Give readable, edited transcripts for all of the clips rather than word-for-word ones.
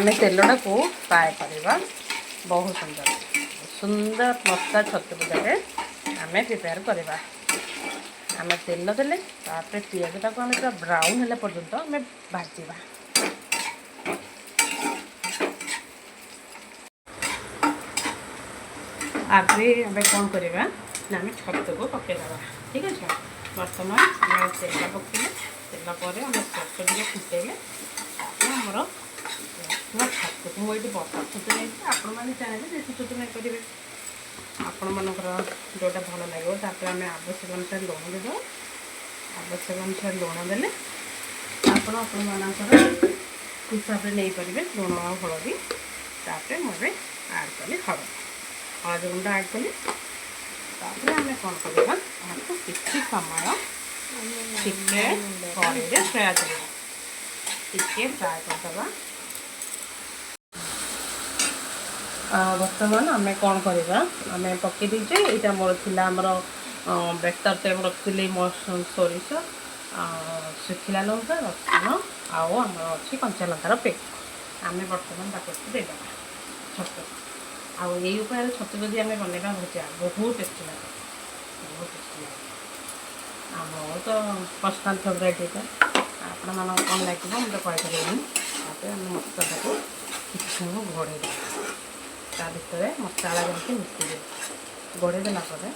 ଆମେ ତେଲଟାକୁ ଫ୍ରାଏ କରିବା। ବହୁତ ସୁନ୍ଦର ସୁନ୍ଦର ମସଲା ଛତୁ ଭଜାରେ ଆମେ ପ୍ରିପେୟାର କରିବା। ଆମେ ତେଲ ଦେଲେ, ତାପରେ ପିଆଜଟାକୁ ଆମେ ପୁରା ବ୍ରାଉନ୍ ହେଲା ପର୍ଯ୍ୟନ୍ତ ଆମେ ଭାଜିବା। ତାପରେ ଆମେ କ'ଣ କରିବା ନା, ଆମେ ଛତୁକୁ ପକାଇଦେବା। ଠିକ୍ ଅଛି। ବର୍ତ୍ତମାନ ଆମେ ତେଲ ପକାଇଲେ, ତେଲ ପରେ ଆମେ ଛତୁ ଟିକେ ଫୁଟେଇଲେ, ତାପରେ ଆମର ଛତୁକୁ, ମୁଁ ଏଇଠି ବଟର ଛତୁ ନେଇଛି, ଆପଣମାନେ ଚାହିଁଲେ ଦେଶୀ ଛତୁ ନେଇପାରିବେ, ଆପଣମାନଙ୍କର ଯେଉଁଟା ଭଲ ଲାଗିବ। ତାପରେ ଆମେ ଆବଶ୍ୟକ ଅନୁସାରେ ଲୁଣ ଦେଇଦେବା। ଆବଶ୍ୟକ ଅନୁସାରେ ଲୁଣ ଦେଲେ ଆପଣ ଆପଣମାନଙ୍କର ହିସାବରେ ନେଇପାରିବେ ଲୁଣ ଆଉ ହଳଦୀ। ତାପରେ ମୁଁ ଏବେ ଆଡ଼୍ କଲି ହଳଦୀ, ହଳଦୀ ଗୁଣ୍ଡ ଆଡ଼୍ କଲି। ତାପରେ ଆମେ କ'ଣ କରିବା? ଏହାକୁ କିଛି ସମୟ ଟିକେ କଡ଼େଇରେ ଫ୍ରାଏ କରିବା, ଟିକେ ଫ୍ରାଏ କରିଦେବା। ବର୍ତ୍ତମାନ ଆମେ କ'ଣ କରିବା? ଆମେ ପକାଇ ଦେଇଛେ। ଏଇଟା ମୋର ଥିଲା ଆମର ବେଟରଟେ ମୁଁ ରଖିଥିଲି, ମୋ ସୋରିଷ, ଶୁଖିଲା ଲଙ୍କା, ରସୁଣ ଆଉ ଆମର ଅଛି କଞ୍ଚା ଲଙ୍କାର ପେଷ୍ଟ। ଆମେ ବର୍ତ୍ତମାନ ତାକୁ ଦେଇଦେବା ଛତୁ। ଆଉ ଏଇ ଉପାୟରେ ଛତୁ ଯଦି ଆମେ ବନେଇବା ଭଜା, ବହୁତ ଟେଷ୍ଟି ଲାଗେ, ବହୁତ ଟେଷ୍ଟି ଲାଗେ। ଆଉ ମୋର ତ ପର୍ସନାଲ୍ ଫେଭରାଇଟ୍ ଏଇଟା। ଆପଣମାନଙ୍କୁ କ'ଣ ଲାଗିବ ମୁଁ ତ କହିପାରିବିନି। ତାପରେ ଆମେ ମସଲାଟାକୁ କିଛି ସମୟ ଘୋଡ଼େଇ ଦେବା, ତା ଭିତରେ ମସଲା ଯେମିତି ମିଶିଯିବ। ଘୋଡ଼େଇ ଦେଲା ପରେ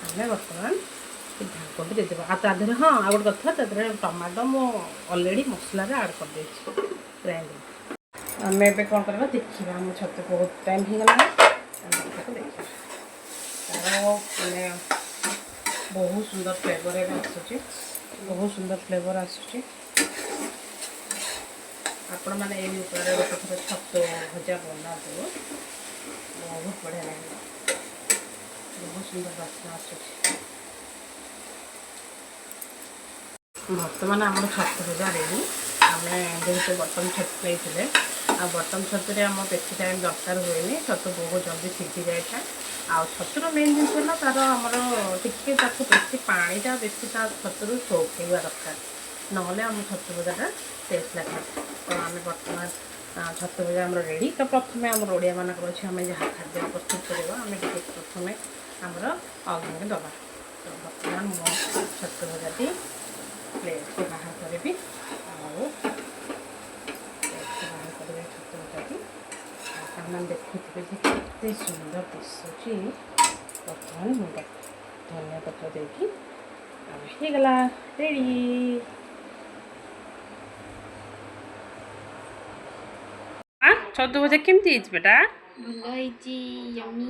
ଆମେ ବର୍ତ୍ତମାନ ଢାଙ୍କଟି ଦେଇଦେବା। ଆଉ ତା ଦେହରେ, ହଁ, ଆଉ ଗୋଟେ କଥା, ତା ଦେହରେ ଟମାଟୋ ମୁଁ ଅଲରେଡ଼ି ମସଲାରେ ଆଡ଼୍ କରିଦେଇଛି ଗ୍ରାଇଣ୍ଡିଙ୍ଗ। ଆମେ ଏବେ କ'ଣ କରିବା? ଦେଖିବା। ଆମ ଛତୁ ବହୁତ ଟାଇମ୍ ହେଇଗଲାଣି, ଆମେ ତାକୁ ଦେଖିବା। ତାର ମାନେ ବହୁତ ସୁନ୍ଦର ଫ୍ଲେଭର୍ ଏବେ ଆସୁଛି, ବହୁତ ସୁନ୍ଦର ଫ୍ଲେଭର୍ ଆସୁଛି। ଆପଣମାନେ ଏଇ ଉପାୟରେ ଗୋଟେ ଥର ଛତୁ ଭଜା ବନାନ୍ତୁ, ବହୁତ ବଢ଼ିଆ ଲାଗିବ। ବହୁତ ସୁନ୍ଦର ବାସ୍ନା ଆସୁଛି। ବର୍ତ୍ତମାନ ଆମର ଛତୁ ଭଜା ରେଡ଼ି। ଆମେ ଯେହେତୁ ବଟନ୍ ଛତୁ ନେଇଥିଲେ, ଆଉ ବଟନ୍ ଛତୁରେ ଆମ ବେଶୀ ଟାଇମ୍ ଦରକାର ହୁଏନି, ଛତୁ ବହୁତ ଜଲ୍ଦି ସିଝି ଯାଇଥାଏ। ଆଉ ଛତୁର ମେନ୍ ଜିନିଷ ହେଲା ତା'ର ଆମର ଟିକେ ତାକୁ ବେଶୀ ପାଣିଟା ବେଶୀ ତା ଛତୁରୁ ସୋକ୍ ହେଇବା ଦରକାର, ନହେଲେ ଆମ ଛତୁ ଭଜାଟା ଟେଷ୍ଟ ଲାଗେ। ତ ଆମେ ବର୍ତ୍ତମାନ ଛତୁ ଭଜା ଆମର ରେଡ଼ି। ତ ପ୍ରଥମେ ଆମର ଓଡ଼ିଆମାନଙ୍କର ଅଛି, ଆମେ ଯାହା ଖାଦ୍ୟ ପ୍ରସ୍ତୁତ କରିବା, ଆମେ ଟିକେ ପ୍ରଥମେ ଆମର ଅଗ୍ନିରେ ଦେବା। ତ ବର୍ତ୍ତମାନ ମୁଁ ଛତୁ ଭଜାଟି ପ୍ଲେଟ୍କୁ ବାହାର କରିବି, ଆଉ ପ୍ଲେଟ୍କୁ ବାହାର କରିବି ଛତୁ ଭଜାଟି। ଆପଣମାନେ ଦେଖୁଥିବେ ଯେ କେତେ ସୁନ୍ଦର ଦିଶୁଛି। ବର୍ତ୍ତମାନ ମୁଁ ଧନିଆ ପତ୍ର ଦେଇକି ଆଉ ହେଇଗଲା ରେଡ଼ି। ଛତୁ ଭଜା କେମିତି ହେଇଛି ବେଟା? ଭଲ ହେଇଛି, ୟମି।